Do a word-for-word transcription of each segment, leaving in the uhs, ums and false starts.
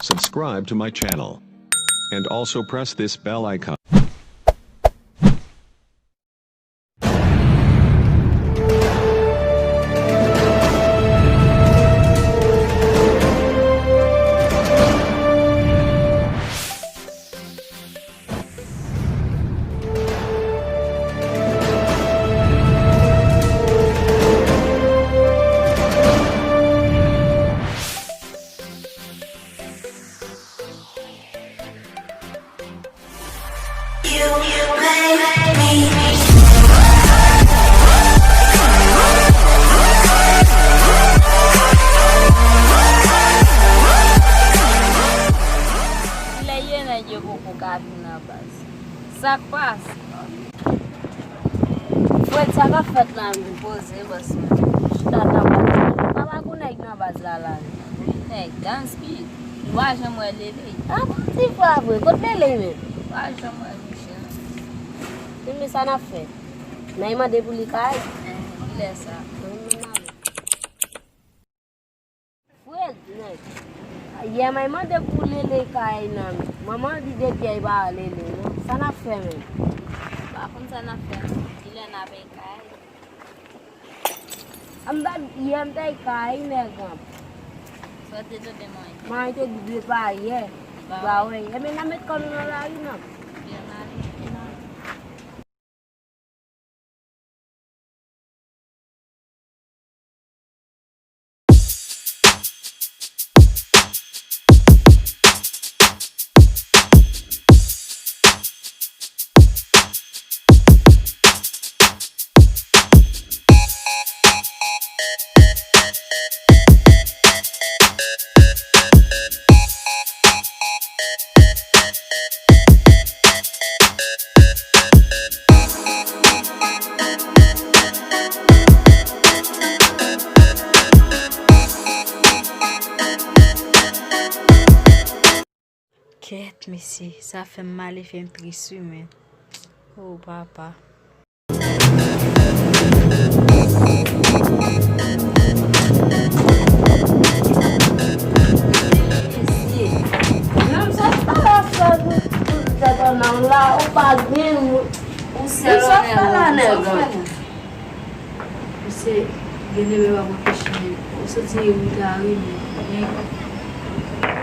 Subscribe to my channel. And also press this bell icon. Kilè ye nèg yo poko ka vin nan baz? Sa k pase? Fred, sa k ap fèt la menm? Poze, bòs mwen. Chita nan baz la. Papa, gon nèg nan baz la la. Wi, nèg, Dansby. M pa janm wè Lele. Ah, bon, ti pa vre. Kot Lele menm? M pa janm wè Michel. Men, men sa n ap fè? N a mande pou li kay? Eh, kilè sa? Fred, nèg. Yè m al mande pou Lele kay nan. Manman di depi yè li pa wè Lele, non. Sa n ap fè menm? M pa konn sa n ap fè, non. Kilè n ap al kay? An ba yè m t al kay, nèg an. Sa w te tande manman? Manman te di depi yè. Ba wi. Ebyen, n a met kò nou nan lari, non. Byen ale. Kèt, mesye, sa fè m mal e fè m tris, wi, men. O, papa. Mesye, menm sa pa la fè pou, pou tèt an nan la, ou pa gen, ou, ou sa fè la, nèg an. Misye gen de bèl pa pran peche, men ou santi Yeri ta ri, men, men ou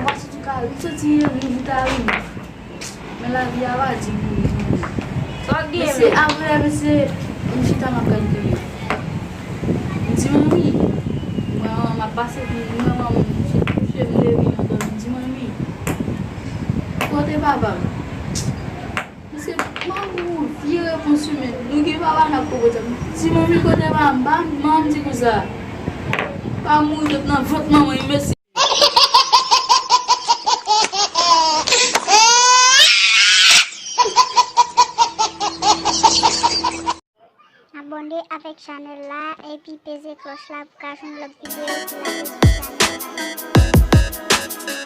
pa santi ka ri, ou santi Yeri ta ri, men. Men lavi a pa di pou li, non. Sa w gen, mesye, men? Apre, mesye, m chita, m ap gade tele. M di, "Manmi, mwen, m ap pase, m wè manman m, m kouche, m leve, m dòmi." M di, "Manmi, kote papa m?" Mesye, manman m vye repons wi, men nou gen papa n ap konprann sa. M di, "Manmi, kote papa m?" Manman m di konsa, "Pa mouri, t ap nan vant manman l, mesye." Abòne avèk chanèl la epi peze klòch la pou ka jwenn lòt videyo ki lage sou chanèl la.